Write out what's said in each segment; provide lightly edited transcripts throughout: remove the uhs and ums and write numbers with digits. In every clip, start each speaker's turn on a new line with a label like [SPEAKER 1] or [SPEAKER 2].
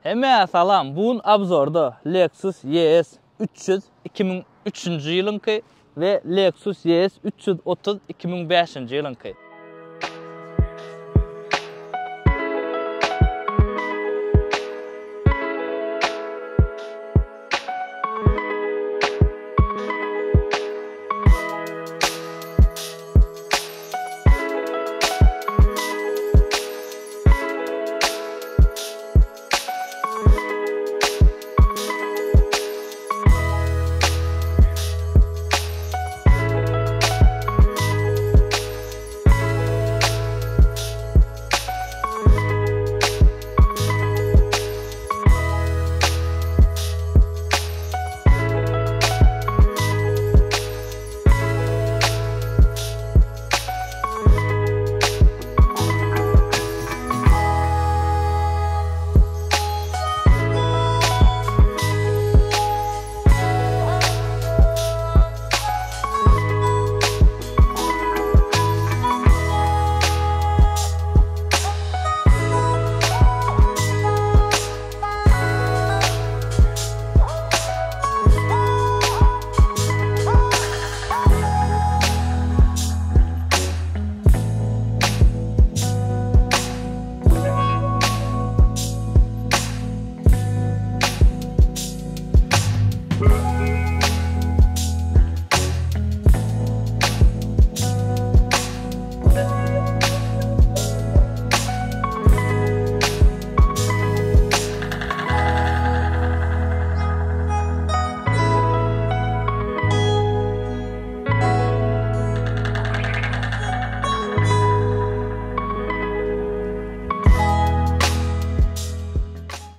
[SPEAKER 1] Hemmä salam, bu gün obzorda Lexus ES 300 2003-nji ýylyňky we Lexus ES 330 2005-nji ýylyňky.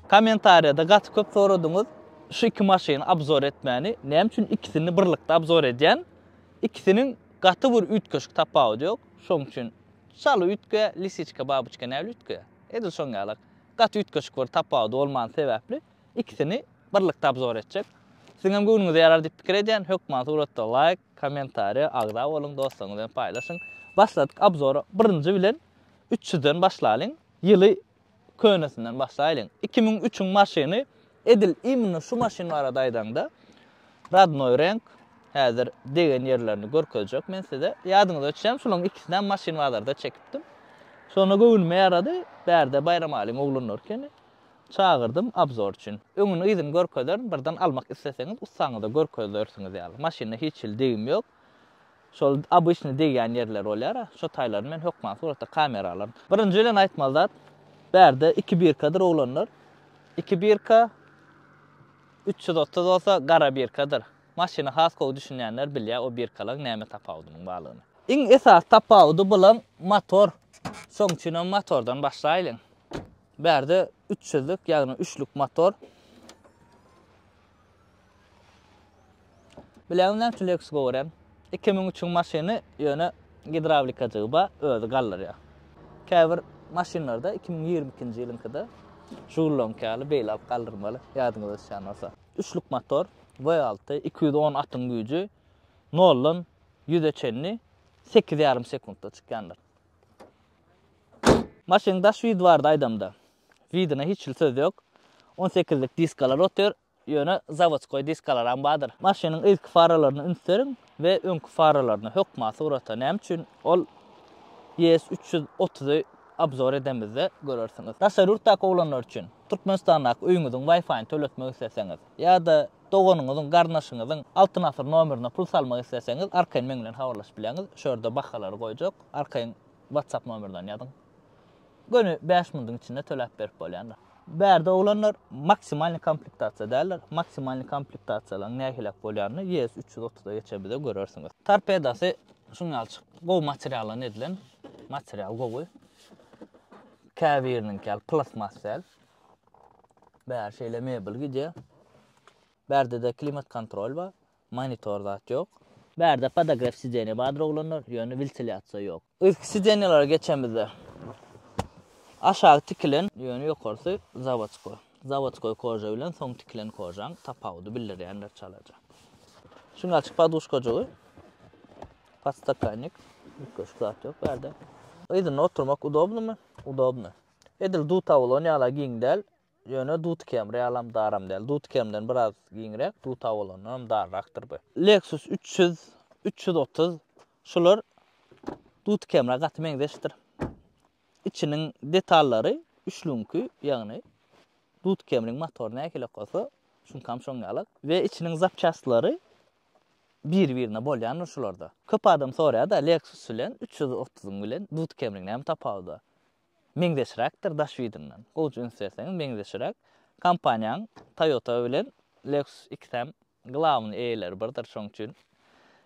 [SPEAKER 1] Kommentariýada gaty köp soradyňyz şu iki maşyny obzor etmäni. Näme üçin ikisini birlikde obzor edýän? Ikisiniň gaty bir üýtgeşik tapawudy ýok. Şoň üçin çala üýtgeýär, lisiçka babyçka nähili üýtgeýär? Edil şoň ýaly. Gaty üýtgeşik bir tapawudy bolmany sebäpli ikisini birlikde obzor etjek. Siziň hem göwnüňize ýarar diýip pikir edýän. Hökman suratda laýk, kommentariýa, agza boluň, dostlaryňyz bilen paýlaşyň. Başladyk obzora. Birinji bilen 300-den başlalyň. Ýyly könesinden başlaýlyň. 2003-iň maşyny edil imенно şu maşyn barada aýdaňda radnoý reňk häzir degen ýerlerini görkezjek men size. Ýadyňyza düşýärmi şularyň ikisinem maşyn bazarda çekipdim. Şonda göwnüme ýarady. Bärde Baýramalyň oglanlary ekeni. Çagyrdym obzor üçin. Öňüni yzyny görkezerin, birden almak isleseňiz ussaňyza görkezersiňiz ýaly. Maşynda hiç hili degim ýok. Şol obyçny degýän ýerler bolýar-a, şo taýlaryny men hökman suratda kamera alaryn. Birinji bilen aýtmaly zat, bärde iki birkadyr oglanlar. Iki birka, 330 bolsa gara birkadyr. Maşyna has gowy düşünýänler bilýär o birkalaryň näme tapawudynyň barlygyny. Iň esasy tapawudy bulam motor. Şoň üçinem motordan başlaýlyň. Bärde 300-lük, ýagny üçlük motor. Bileňmi näme üçin Lexus gowy görýän? 2003-iň maşyny, ýöne gidrawlikajygy bar, özi galdyrýar. Käbir maşynlarda 2022-nji ýylyňkyda Žiguliňki ýaly beýle alyp galdyrmaly, ýadyňyza düşýän bolsa. Üçlük motor, V6, 210 atyň güýji, noldan ýüze çenli sekiz ýarym sekuntda çykýandyr. Maşynyň daş widi barada aýdamda, widine hiç hili söz ýok. On sekizlik diskalar otyr, ýöne zawodskoý diskalaram bardyr. Maşynyň yzky faralaryna üns beriň we öňki faralaryna hökman surata. Näme üçin? Ol ES 330-y obzor edemizde görersiňiz. Daşary ýurtdaky oglanlar üçin, Türkmenistandaky öýüňiziň Wi-Fi-ni töletmek isleseňiz ýa-da doganyňyzyň, garyndaşyňyzyň Altyn Asyr nomerine pul salmak isleseňiz, arkaýyn meň bilen habarlaşyp bilýäňiz. Şu ýerde bahalary goýjak. Arkaýyn WhatsApp nomerden ýazyň. Göni 5 minutiň içinde töläp berip bolýandyr. Bärde oglanlar maksimalny komplektasiýa däldir. Maksimalny komplektasiýalaryň nähilek bolýanyny ES 330-a geçen bize görersiňiz. Torpedasy şuň ýaly çyk, gowy materialdan edilen. Material gowy. Käbiriniňki ýaly plastmas däl. Bäri şeýle mebel gidýär. Bärde-de klimat kontrol bar. Monitor zat ýok. Bärde podogref sidenýa bardyr oglanlar, ýöne wentilýasiýa ýok. Yzky sidenýalara geçemizde aşagy tikilen, ýöne ýokarsy zawodskoý. Zawodskoý koža bilen soň tikilen kožaň tapawudy bildirýändir çalaja. Şuň açyk poduşkajygy, podstakannik, üýtgeşik zat ýok bärde. Yzynda oturmak udobnymy? Udobny. Edil duta bolan ýala giň däl. Ýöne Duty Camry ýalam daram däl. Duty Camryden biraz giňräk, Duty Avalondan hem darrakdyr bu. Lexus 300, 330 şular Duty Camry-a gaty meňzeşdir. Içiniň detallary üçlüňki, ýagny Duty Camryň motory nähili bolsa, şuňkam şoň ýalak. We içiniň zapçastlary bir-birine bolýandyr şularda. Köp adam soraýar-da, Lexus bilen 330-yň bilen Duty Camryň näme tapawudy bar? Meňzeşräkdir daş widinden. Gowja üns berseňiz meňzeşräk. Kompaniýaň Toyota bilen Lexus ikisem glawnyý eýeleri birdir şoň üçin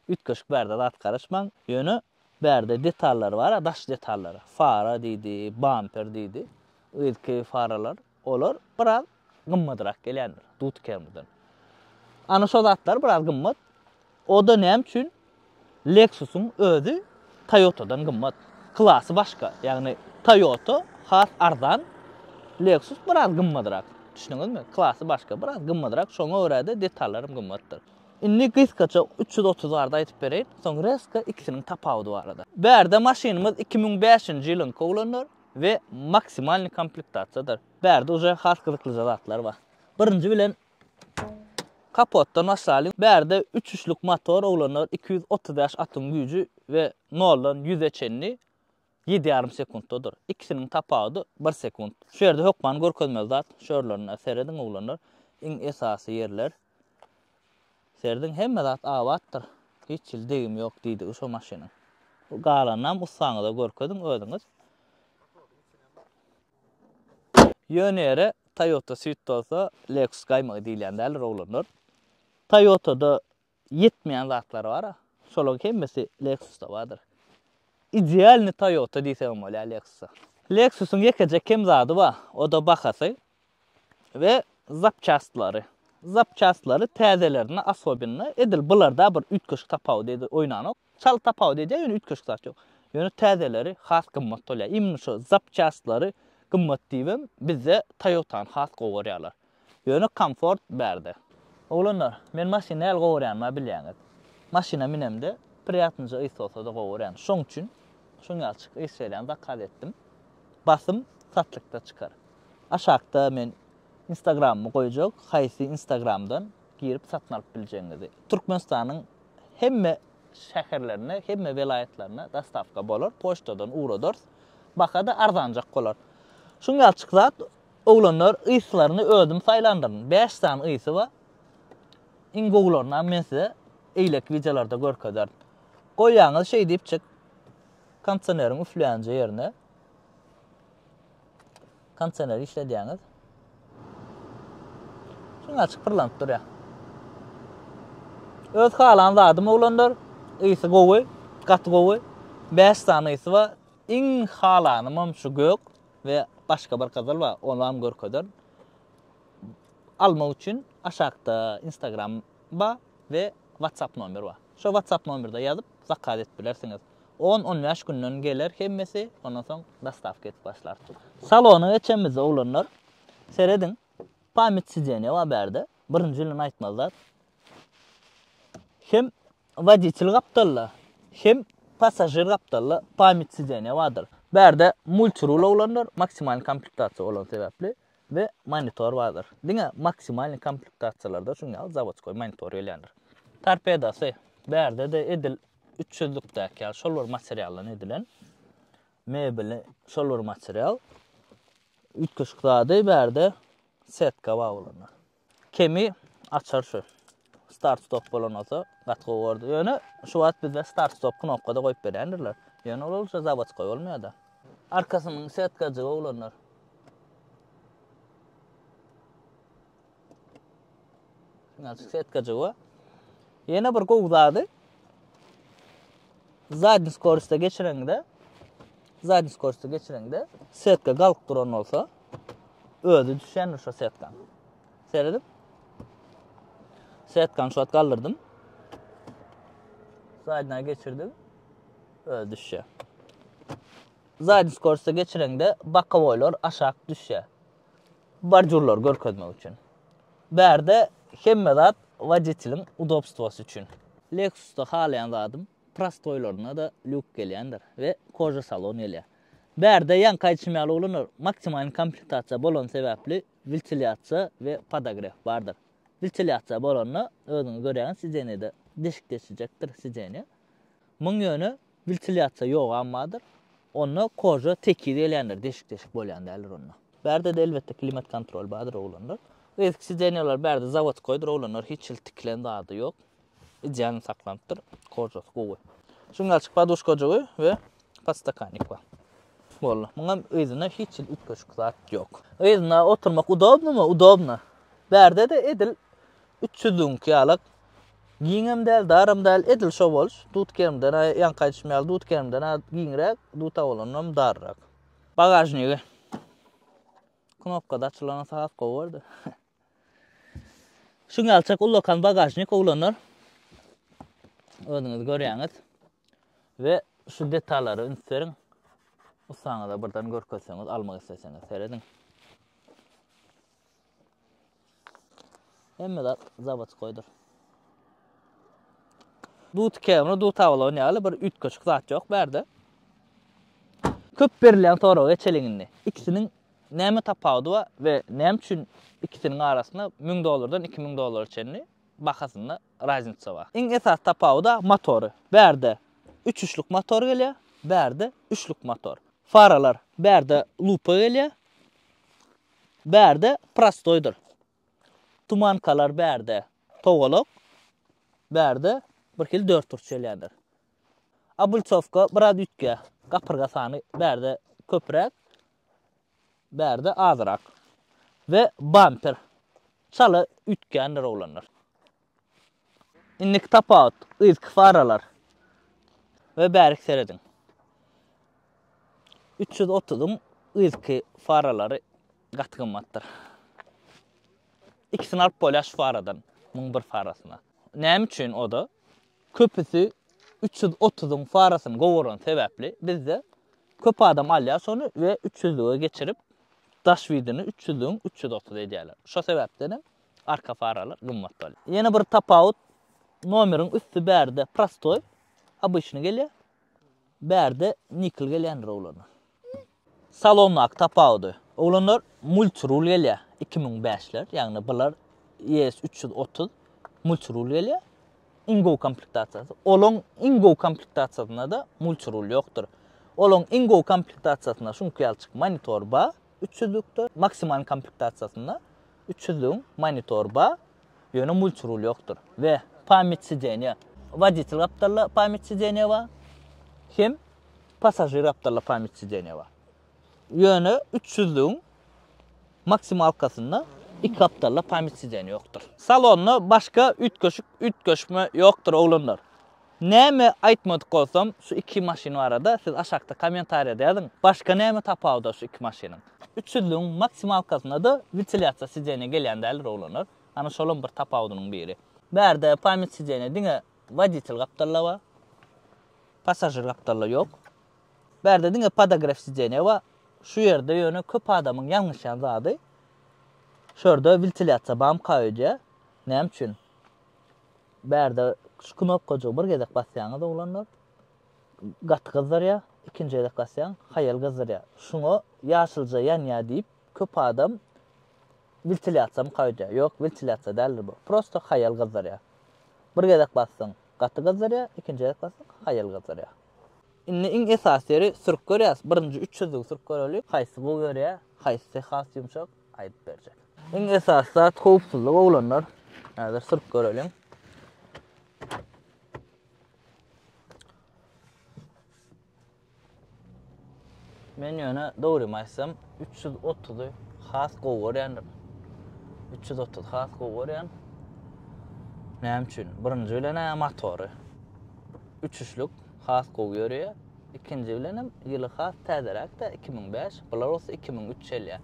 [SPEAKER 1] üýtgeşik bärde zat garaşmaň. Ýöne bärde detallary bar-a daş detallary. Fara diýdi, bamper diýdi. Yzky faralar olar biraz gymmadrak gelýändir Duty Camry'den. Ana şo zatlar biraz gymmat. O-da näme üçin? Lexus-yň özi Toyota-dan gymmat. Klasy başga. Ýagny Toyota has arzan, Lexus biraz gymmadrak. Düşündiňizmi? Klasy başga, biraz gymmadrak. Şoňa görä-de detallaram gymmatdyr. Indi gysgaça 330 barada aýdyp bereýin, soň rezko ikisiniň tapawudy barada. Bärde maşynymyz 2005-nji ýylyňky oglanlar we maksimalnyý komplektasiýadyr. Bärde uje has gyzyklyja zatlar bar. Birinji bilen Kapotdan başlalyň. Bärde üç üçlük motor oglanlar 235 atyň güýji we noldan ýüze çenli ýedi ýarym sekuntdadyr. Ikisiniň tapawudy bir sekunt. Şu ýerde hökman görkezmeli zat, şu ýerlerine serediň oglanlar. Iň esasy ýerler. Serediň hemme zat abatdyr. Hiç hili degim ýok diýdigi şo maşynyň. Galanynam ussaňyza görkeziň özüňiz. Ýöne ýere Toyota süýt bolsa Lexus gaýmagy diýilýän däldir oglanlar. Toyotada ýetmeýän zatlar bar-a. Şolaryň hemmesi Lexusda bardyr. Idealny Toyota diýsegem bolýar Lexusa. Lexusyň ýekeje kem zady bar, o-da bahasy we zapçastlary. Zapçastlary täzelerinde asobinno edil bularda bir üýtgeşik tapawut edip oýnanok. Çal tapawut edýär, ýöne üýtgeşik zat ýok. Ýöne täzeleri has gymmat bolýar. Imенно şo zapçastlary gymmat diýibem bizde Toyotany has gowy görýärler. Ýöne komfort bärde. Oglanlar, men maşyny nähili gowy görýänimi-ä bilýäňiz. Maşyna minemde priýatnyja ys bolsa-da gowy görýän. Şoň üçin şuň ýalyçyk ys berýän zakaz etdim. Basym satlykda çykar. Aşakda men instagramymy goýjak, haýsy instagramdan girip satyn alyp biljegiňizi. Türkmenistanyň Hemme şäherlerine, hemme welaýatlaryna dostawka bolar, poçtadan ugradarys. Baha-da arzanjak bolar. Şuň ýalyçyk zat, oglanlar yslaryny özüm saýlandyryn. Bäş sany ysy bar. Iň gowularynam men size eýleki wideolarda görkezerin. Goýýaňyz şeý diýipjik kondisioneriň üfleýänje ýerine. Kondisioneri işledýäňiz. Şuň açyk pyrlanyp durýar. Öz halan zadym oglanlar. Ysy gowy, gaty gowy. 5 sany ysy bar. Iň halanymam şu gök we başga bir gyzyl bar. Ony hem görkezerin. Almak üçin aşakda Instagram bar we WhatsApp nomer bar. Şo WhatsApp nomerde ýazyp zakaz edip bilersiňiz. On, on bäş günden geler hemmesi, ondan soň dostawka edip başlar. Salona geçemizde oglanlar, serediň, pamýat sidenýa bar bärde, birinji bilen aýtmaly zat. Hem woditel gapdalda, hem passažir gapdalda pamýat sidenýa bardyr. Bärde multirul oglanlar, maksimalnyý komplektasiýa bolany sebäpli we monitor bardyr. Diňe maksimalnyý komplektasiýalarda şuň ýaly zawodskoý monitor gelýändir. Torpedasy bärde-de edil Üç ýüzlükdäki ýaly şol bir materialdan edilen mebeli şol bir material. Üýtgeşik zady bärde setka bar bolanda. Kemi açar şu. Start stop bolan bolsa gaty gowy bordy. Ýöne şu wagt bizde start stop knopka-da goýup berýändirler. Ýöne ol bolsa zawodskoý bolmaýar-da. Arkasynyň setkajygy oglanlar. Şuňa setkajygy bar. Ýene bir gowy zady zadnyi skorostda geçireňde zadnyi skorostda geçireňde setka galyp duran bolsa özi düşýändir şo setkan. Seredip setkany şu wagt galdyrdım. Zadnýa geçirdim. Özi düşýär. Zadnyi skorostda geçireňde bokowoýlar aşak düşýär. Bordyurlary görkezmek üçin. Bärde hemme zat woditeliň udobstwosy üçin. Lexusda halaýan zadym prostoýlarynda-da lýuk gelýändir we koža salon gelýär. Bärde ýaňky aýdyşym ýaly oglanlar maksimalny komplektasiýa bolany sebäpli wentilýasiýa we podogrew bardyr. Wentilýasiýa bolanda özüňiz görýäňiz sidenýede deşik deşijekdir sidenýe. Muň ýöne wentilýasiýa ýogam bardyr. Onda koža tekiz gelýändir deşik deşik bolýan däldir onda. Bärde-de elbetde klimat kontrol bardyr oglanlar. Yzky sidenýalar bärde zawodskoýdyr oglanlar hiç hili tikilen zady ýok. Idealny saklanypdyr. Kožasy gowy. Şuň ýaly poduşkajygy we podstakannik bar. Boldy. Muňam yzynda hiç hili üýtgeşik zat ýok. Yzynda oturmak udobnymy? Udobno. Bärde-de edil 300-lügiňki ýalak. Giňem däl, daram däl, edil şo boluş. Dut kerimden ýaňky aýdyşym ýaly dut kerimden giňräk, dut awlandan darrak. Bagažnigi. Knopkada açylany has gowy boldy. Şuň ýalyçak ullakan bagažnik oglanlar. Özüňiz görýäňiz. We şu detallara üns beriň. Ussaňyza birden görkezseňiz, almak isleseňiz serediň. Hemme zat zawodskoýdyr. Dut kemri, dut awlawn ýaly bir üýtgeşik zat ýok bärde. Köp berilýän soraga geçeliň indi. Ikisiniň näme tapawudy bar we näme üçin ikisiniň arasynda 1000 dollardan 2000 dollara çenli bahasynda raznitsa bar? Iň esasy tapawudy motory. Bärde üç üçlük motor gelýär, bärde üçlük motor. Faralar bärde lupa gelýär, bärde prostoýdyr. Tumankalar bärde togalak, bärde bir hili dörtburç gelýändir. Obulsowka biraz üýtgär. Gapyrga sany bärde köpräk, bärde azrak. We bamper çala üýtgändir oglanlar. Indiki tapawut, yzky faralar. We bärik serediň. 330-yň yzky faralary gaty gymmatdyr. Ikisini alyp bolýar şu faradan, muň bir farasyna. Näme üçin o-da? Köpüsi 330-yň farasyny gowuran sebäpli bizde köp adam alýar şony we 300-lüge geçirip daş widini 300-lügiň 330 edýärler. Şo sebäpden hem arka faralar gymmat bolýar. Ýene bir tapawut nomeriň üsti bärde prostoý, obyçny gelýär. Bärde nikl gelýändir oglanlar. Salondaky tapawudy. Oglanlar multirul gelýär 2005-ler, ýagny bular ES 330 multirul gelýär. Iň gowy komplektasiýasy. Olaň iň gowy komplektasiýasynda-da multirul ýokdur. Olaň iň gowy komplektasiýasynda şuňky ýalyçyk monitor bar 300-lükde, maksimal komplektasiýasynda 300-lügiň monitor bar, ýöne multirul ýokdur. We pamýat sidenýa. Woditel gapdalda pamýat sidenýa bar. Hem Passažir gapdalda pamýat sidenýa bar. Ýöne 300-lügiň maksimalkasynda iki gapdalda pamýat sidenýa ýokdur. Salonda başga üýtgeşik üýtgeşme ýokdur oglanlar. Näme aýtmadyk bolsam şu iki maşyn barada siz aşakda kommentariýada ýazyň. Başga näme tapawudy şu iki maşynyň? 300-lügiň maksimalkasynda-da wentilýasiýa sidenýa gelýän däldir oglanlar. Ana şolam bir tapawudynyň biri. Bärde pamýat sidenýa diňe woditel gapdalda bar. Passažir gapdalda ýok. Bärde diňe podogref sidenýa bar. Şu ýerde ýöne köp adamyň ýalňyşýan zady şu ýerde wentilýasiýa bamka öýdýär. Näme üçin? Bärde şu knopkajygy bir gezek basýaňyz oglanlar. Gaty gyzdyrýar. Ikinji gezek basýaň, haýal gyzdyrýar. Şuňa ýaşylja ýanýar diýip köp adam wentilýasiýamyka öýdýär. Ýok, wentilýasiýa däldir bu. Prosto haýal gyzdyrýar. Bir gezek bassaň gaty gyzdyrýar, ikinji gezek bassaň haýal gyzdyrýar. Indi iň esasy ýeri sürüp görýäs. Birinji 300-lügi sürüp göreli. Haýsy gowy berýär, haýsy has ýumşak aýdyp berjek. Iň esasy zat howpsuzlyk oglanlar. Häzir sürüp göreliň. Men ýöne dogrymy aýtsam 330-y has gowy görýändim. 330 has gowy görýän. Näme üçin? Birinji bilen hä motory. Üçüşlük has gowy ýörýär. Ikinji bilen hem ýyly has täzeräk-de 2005, bular bolsa 2003 gelýär.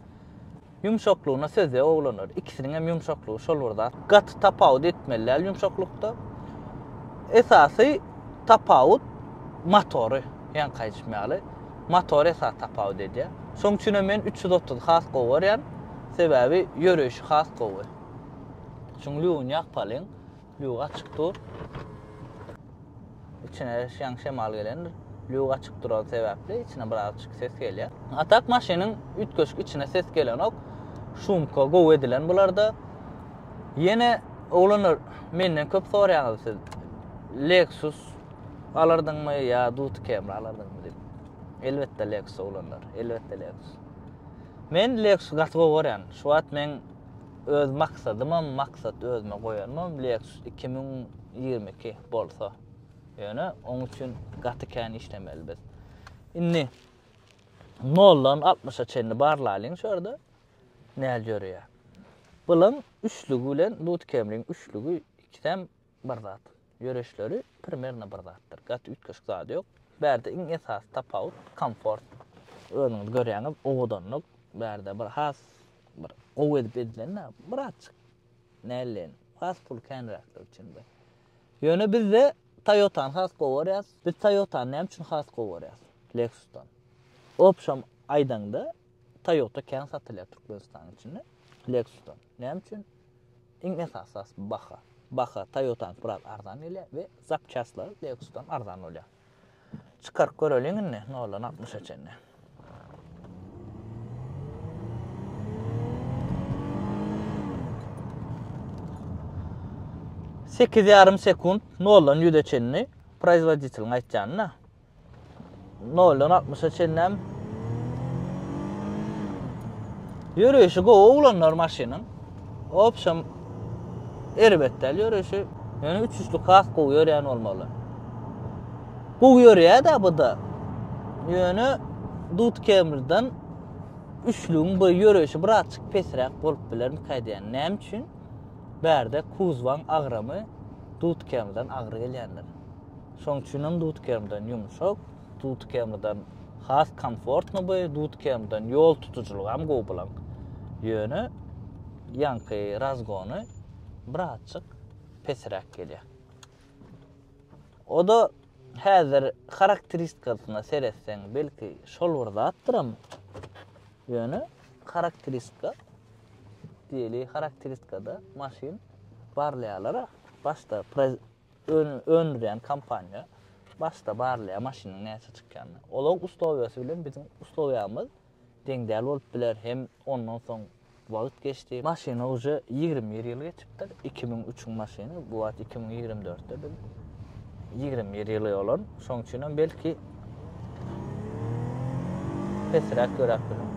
[SPEAKER 1] Ýumşaklygyna söz ýok oglanlar. Ikisiniň hem ýumşaklygy şol bir zat. Gaty tapawut etmeli däl ýumşaklykda. Esasy tapawut motory. Ýaňky aýdyşym ýaly, motor esasy tapawut edýär. Şonuň üçin hem men 330 has gowy görýän. Sebäbi ýöreýşi has gowy. Şuň lýugyny ýakpalyň. Lýug açyk dur. İçine ýaňy şemal gelendir. Lýuk açyk duran sebäpli içine birazjyk ses gelýär. A tak maşynyň üýtgeşik içine ses gelenok. Şumka gowy edilen bularda. Ýene oglanlar menden köp soraýaňyz siz. Lexus alardyňmy ýa Dut Camry alardyňmy diýip. Elbetde Lexus oglanlar, elbetde Lexus. Men Lexus gaty gowy görýän. Şu wagt meň öz maksadymam, maksat özüme goýanymam Lexus 2022 bolsa. Ýöne oň üçin gaty kän işlemeli biz. Indi noldan altmyşa çenli barlalyň şu ýerde. Näl ýörýär. Bulaň üçlügi bilen Dut Camryň üçlügi ikisem bir zat. Ýöreşleri primerno bir zatdyr. Gaty üýtgeşik zady ýok. Bärde iň esasy tapawut komfort. Özüňiz görýäňiz owadanlyk bärde bir has bir gowy edip edilen-de birazjyk näleýin has pul känräkler üçin bu. Ýöne bizde Toyotany has gowy görýäs. Biz Toyotany näme üçin has gowy görýäs Lexusdan? Obşam aýdaňda Toyota kän satylýar Türkmenistanyň içinde Lexusdan. Näme üçin? Iň esasy baha. Baha Toyotanyň biraz arzan gelýär we zapçastlar Lexusdan arzan bolýar. Çykaryp göreliň indi noldan altmyşa çenli. 8,5 sekund noldan ýüze çenli proizwoditeliň aýtýanyna. Noldan altmyşa çenlem ýöreýşi gowy oglanlar maşynyň. Obşem erbet däl ýöreýşi. Ýöne üç üçlük has gowy ýörýän bolmaly. Gowy ýörýär-de bu-da. Ýöne Dut Camry'dan üçlügiň bu ýöreýşi birazjyk pesräk bolup bilermikä diýýän. Näme üçin? Bärde kuzwaň agramy Dut Camry'dan agyr gelýändir. Şoň üçinem Dut Camry'dan ýumşak, Dut Camry'dan has komfortny bu, Dut Camry'dan ýol tutujylygam gowy bulaň. Ýöne ýaňky razgony birazjyk pesräk gelýär. O-da häzir harakteristikasyna seretseň, belki şol bir zatdyram. Ýöne harakteristika diýeli, harakteristikada maşyn barlaýarlar-a. Başda öndürýän kompaniýa başda barlaýar maşynyň näçe çykýanyny. Olaryň uslowiýasy bilen biziň uslowiýamyz deň däl bolup biler hem ondan soň wagt geçdi. Maşyna uje 21 ýyl geçipdir. 2003-iň maşyny, bu wagt 2024-de biz 21 ýyly bolan. Şoň üçin hem belki pesräk ýöräp biler.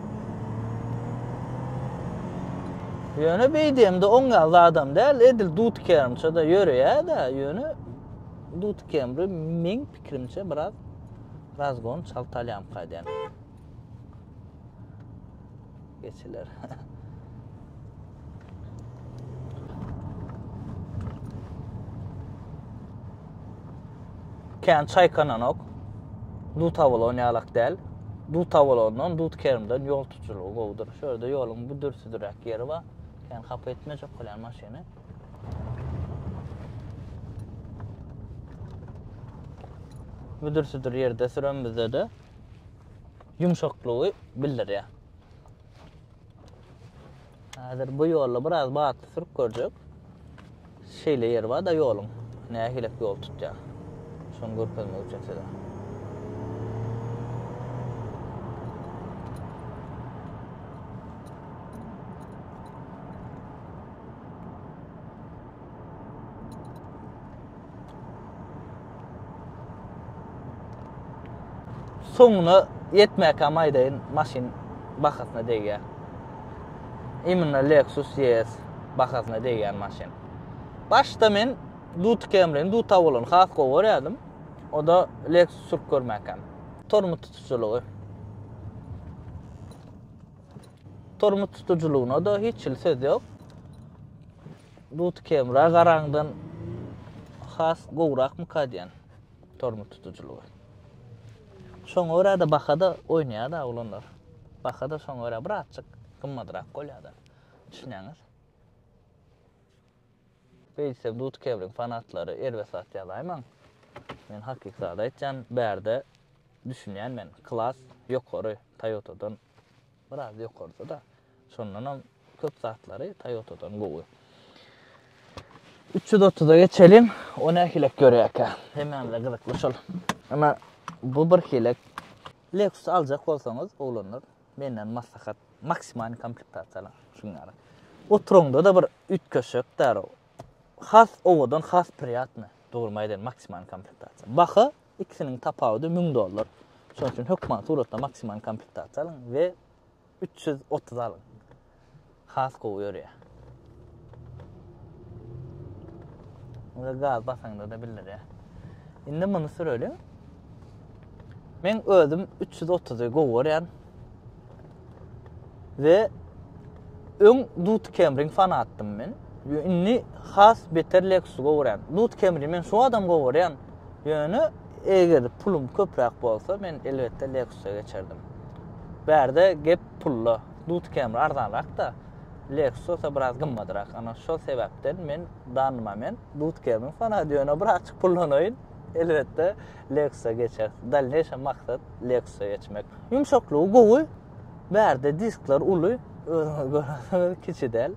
[SPEAKER 1] Ýöne beýdemde oň ýaly zadam däl, edil Dut Camry-da ýöreýär-de, ýöne Dut Camry meň pikirimçe biraz razgon çalt alýamka diýen. Geçiler. Kän çaýkananok. Dut awalon ýalak däl. Dut awalondan, dut kerimden ýol tutujylygy gowudyr. Şu ýerde ýoluň büdür-südüräk ýeri bar. Kän hapa etmejek bolýan maşyny. Büdür-südür ýerde sürenimizde-de ýumşaklygy bildirýär. Häzir bu ýolda biraz batly sürüp görjek. Şeýle ýeri bar-da ýoluň. Nähilek ýol tutýar. Şony görkezmek üçin size. Soňuna ýetmäkäm aýdaýyn, maşyn bahasyna degýär. Imенно Lexus ES bahasyna degýän maşyn. Başda men Dut Camry-ni, Dut Avalon has gowy görýärdim. O-da Lexus sürüp görmäkäm. Tormoz tutujylygy. Tormoz tutujylygyna-da hiç hili söz ýok. Dut Camry-a garaňdan has gowrakmyka diýen tormoz tutujylygy. Şoňa görä-de baha-da oýnaýar-da oglanlar. Baha-da şoňa görä birazjyk gymmadrak bolýar-da. Düşünýäňiz? Beýtsem Dut Camry-iň fanatlary erbet zat ýazaýmaň. Men hakyky zady aýtýan. Bärde düşünýän men. Klas ýokary Toyota-dan biraz ýokarda-da. Şondanam köp zatlary Toyota-dan gowy. 330-a geçeliň. O nähilek görýärkä? Hemmämize gyzykly şol. Ama. Bu bir hili Lexus aljak bolsaňyz, oglanlar, menden maslahat, maksimalny komplektasiýa alyň. Şuň ýaly. Oturaňda-da bir üýtgeşik däl. Has owadan, has priýatny. Dogrymy aýdaýyn, maksimalny komplektasiýa. Baha ikisiniň tapawudy 1000 dollar. Şonuň üçin hökman suratda maksimalny komplektasiýa alyň we 330 alyň. Has gowy ýörýär. Muny gaz basaňda-da bildirýär. Indi muny süreliň. Men özüm 330-y gowy görýän. We öň Dut Camry-iň fanatdym men. Indi has beter Lexus-y gowy görýän. Dut Camry men şu adam gowy görýän. Ýöne eger pulum köpräk bolsa, men elbetde Lexus-a geçerdim. Bärde gep pulda. Dut Camry arzanrak-da, Lexus bolsa biraz gymmadrak. Ana şol sebäpden men danny moment Dut Camry fanady, ýöne birazçyk pullanaýyn, elbetde Lexus-a geçeris. Dalneýşe maksat Lexus-a geçmek. Ýumşaklygy gowy. Bärde diskler uly, özüňiz görersiňiz, kiçi däl.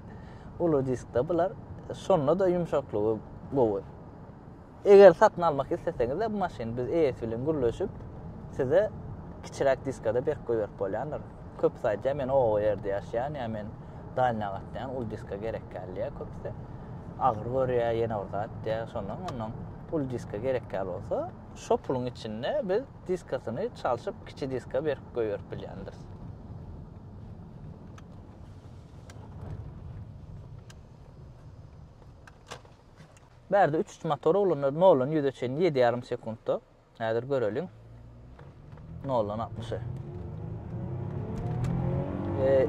[SPEAKER 1] Uly diskde bular. Şonda-da ýumşaklygy gowy. Eger satyn almak isleseňiz-de bu maşyny biz eýesi bilen gürleşip, size kiçiräk diskada berip goýberip bolýandyr. Köpüsi aýdýar, men oba ýerde ýaşaýan ýa men dalnä gatnaýan, uly diska gerek däl diýýär köpüsi. Agyr görýär, ýene bir zat diýýär. Şondan ondan uly diska gerek däl bolsa, şo puluň içinde biz diskasyny çalşyp kiçi diska berip goýberip bilýändiris. Bärde üç üç motor oglanlar noldan ýüze çenli ýedi ýarym sekuntda. Häzir göreliň. Noldan altmyşa. E,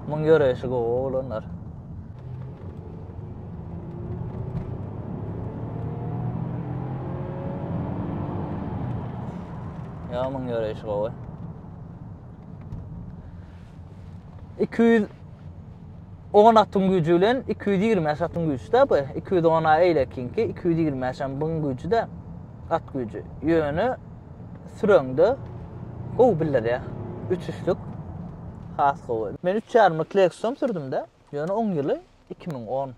[SPEAKER 1] Muň ýöreýşi gowy oglanlar. Ýa muň ýöreýşi gowy. 210 atyň güýji bilen 225 atyň güýji-de bu. 210 a eýlekiňki, 225 hem buň güýji-de at güýji. Ýöne süreňde gowy bildirýär. Üçüşlik has gowy. Men üç ýarymlyk Lexus-am sürdüm-de. Ýöne oň ýyly 2010.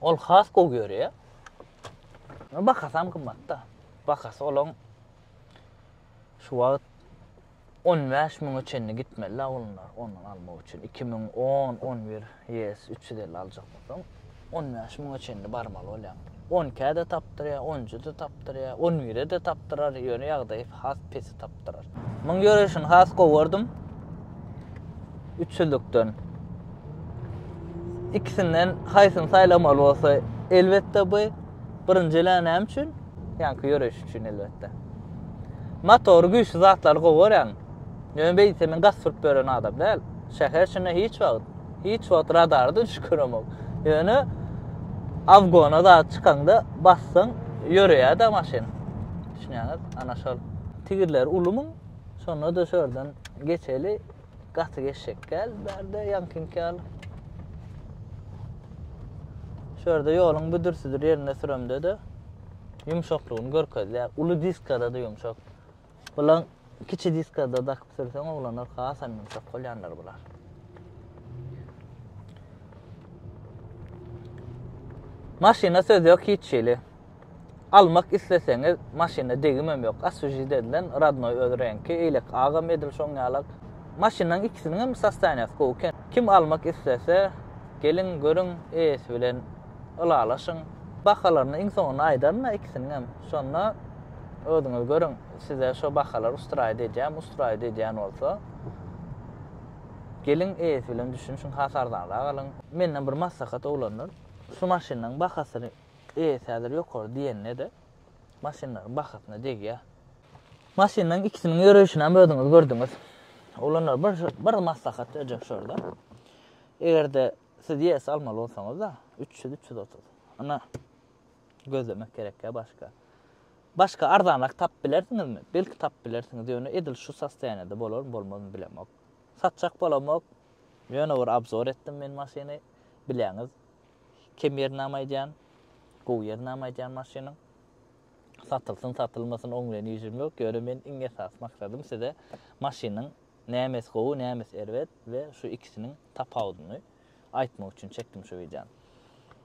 [SPEAKER 1] Ol has gowy ýöreýär. Bahasam gymmat-da. Bahasy olaň şu wagt 15 müňe çenli gitmeli oglanlar ondan almak üçin. 2010, 11 ES 350 aljak bolsaň 15 müňe çenli barmaly bolýaň. 12-de tapdyrýar, 10-da tapdyrýar, 11-de tapdyrar, ýöne ýagdaýy has pesi tapdyrar. Muň ýöreýşini has gowy gördüm. 300-lükden. Ikisinden haýsyny saýlamaly bolsa, elbetde bu birinji elä näme üçin? Ýaňky ýöreýiş üçin elbetde. Motory güýçli zatlary gowy görýän. Ýöne beýdse men gaz sürüp ýören adam däl. Şäher içinde hiç wagt, hiç wagt radara-da düşüp göremok. Ýöne awgona zat çykaňda bassaň ýöreýär-de maşyn. Düşünýäňiz? Ana şol. Tigirleri ulumyň, şonda-da şu ýerden geçeli. Gaty geçjek däl bärde ýaňkyňky ýaly. Şu ýerde ýoluň büdür-südür ýerinde süremde-de ýumşaklygyny görkezýär. Uly diskada-da ýumşak. Bulaň kiçi diskada dakyp sürseň oglanlar hasam ýumşak bolýanlar bular. Maşyna söz ýok hiç hili. Almak isleseňiz maşyna degimem ýok. Oswežit edilen radnoý öz reňki, eýlek agam edil şoň ýalak. Maşynlaň ikisiniň hem sostoýaniýasy gowy eken. Kim almak islese geliň görüň eýesi bilen ylalaşyň. Bahalaryny iň soňunda aýdaryn-da ikisiniň hem. Şonda özüňiz görüň size şo bahalar ustraýt edýärmi, ustraýt edýän bolsa geliň eýesi bilen düşünişiň has arzanrak alyň. Menden bir maslahat oglanlar şu maşynlaň bahasyny Eýesi häzir ýokary diýende-de, maşynlaryň bahasyna degýär. Maşynlaryň ikisiniň ýöreýşini hem özüňiz gördüňiz. Oglanlar bir bir maslahat berjek şu ýerde. Eger-de siz ES almaly bolsaňyz-da, 300 330. Ana gözlemek gerekýär başga. Başga arzanrak tapyp bilersiňizmi? Belki tapyp bilersiňiz, ýöne edil şu sostoýaniýada bolarmy, bolmazmy bilemok. Satjak bolamok. Ýöne bir obzor etdim men maşyny. Bilýäňiz. Kem ýerinäm aýdýan, gowy ýerinäm aýdýan maşynyň. Satylsyn, satylmasyn oň bilen işim ýok. Ýöne men iň esasy maksadym size maşynyň nämesi gowy, nämesi erbet we şu ikisiniň tapawudyny aýtmak üçin çekdim şu wideony.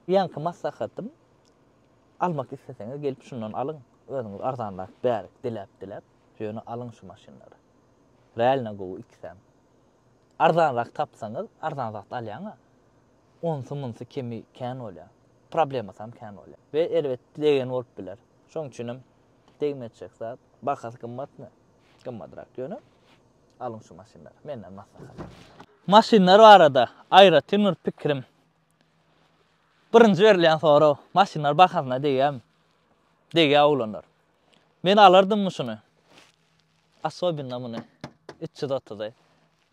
[SPEAKER 1] Ýaňky maslahatym. Almak isleseňiz gelip şundan alyň. Özüňiz arzanrak bärik diläp-diläp, ýöne alyň şu maşynlary. Realno gowy ikisem. Arzanrak tapsaňyz, arzan zat alýaň-a. Onsy-munsy kemi kän bolýar. Problemasam kän bolýar. We erbet degen bolup biler. Şoň üçinem degmejek zat. Bahasy gymmatmy? Gymmadrak ýöne alyň şu maşynlary. Menden maslahat. Maşynlar barada aýratyn bir pikirim. Birinji berilýän sorag, maşynlar bahasyna degýärmi? Degýär oglanlar. Men alardymmy şuny? Asobinno muny 330-y.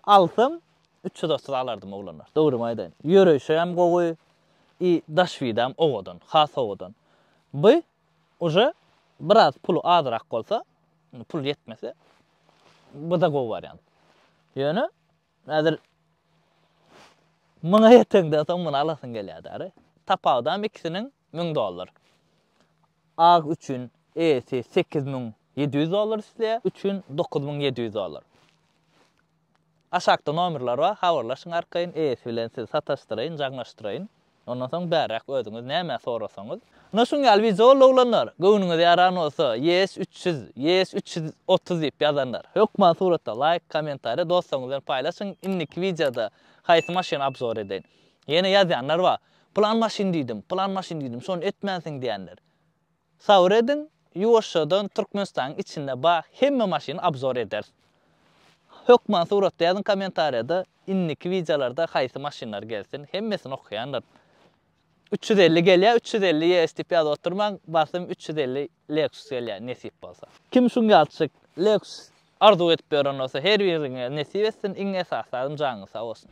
[SPEAKER 1] Alsam 330 alardym oglanlar. Dogrymy aýdaýyn. Ýöreýşi hem gowy, i daş widam owadan, has owadan. Bu uje biraz puly azrak bolsa, pul ýetmese, bu-da gowy wariant. Ýöne häzir muňa ýeteňden soň muny alasyň gelýär däri. Tapawudam ikisiniň 1000 dollar. Ag üçin eýesi 8700 dollar isleýär, üçin 9700 dollar. Aşakda nomerler bar, habarlaşyň arkaýyn, eýesi bilen sizi sataşdyraýyn, jaňlaşdyraýyn. Ondan soň bärräk özüňiz näme sorasaňyz. Ine şuň ýaly wideo boldy oglanlar. Göwnüňize ýaran bolsa YS 300, YS 330 diýip ýazanlar. Hökman suratda laýk, kommentariýa dostlaryňyz bilen paýlaşyň. Indiki wideoda haýsy maşyny obzor edeýin. Ýene ýazýanlar bar. Pylan maşyn diýdim, pylan maşyn diýdim, şony etmänsiň diýenler. Sabyr ediň, ýuwaşjadan Türkmenistanyň içinde ba hemme maşyny obzor ederis. Hökman suratda ýazyň kommentariýada indiki wideolarda haýsy maşynlar gelsin, hemmesini okaýandyr. 350 gelýär, 350 YS diýip ýazyp oturmaň, basym 350 Lexus gelýär nesip bolsa. Kim şuň ýalyçyk Lexus arzuw edip ýören bolsa her biriňe nesip etsin, iň esasy zadam janyňyz sag bolsun.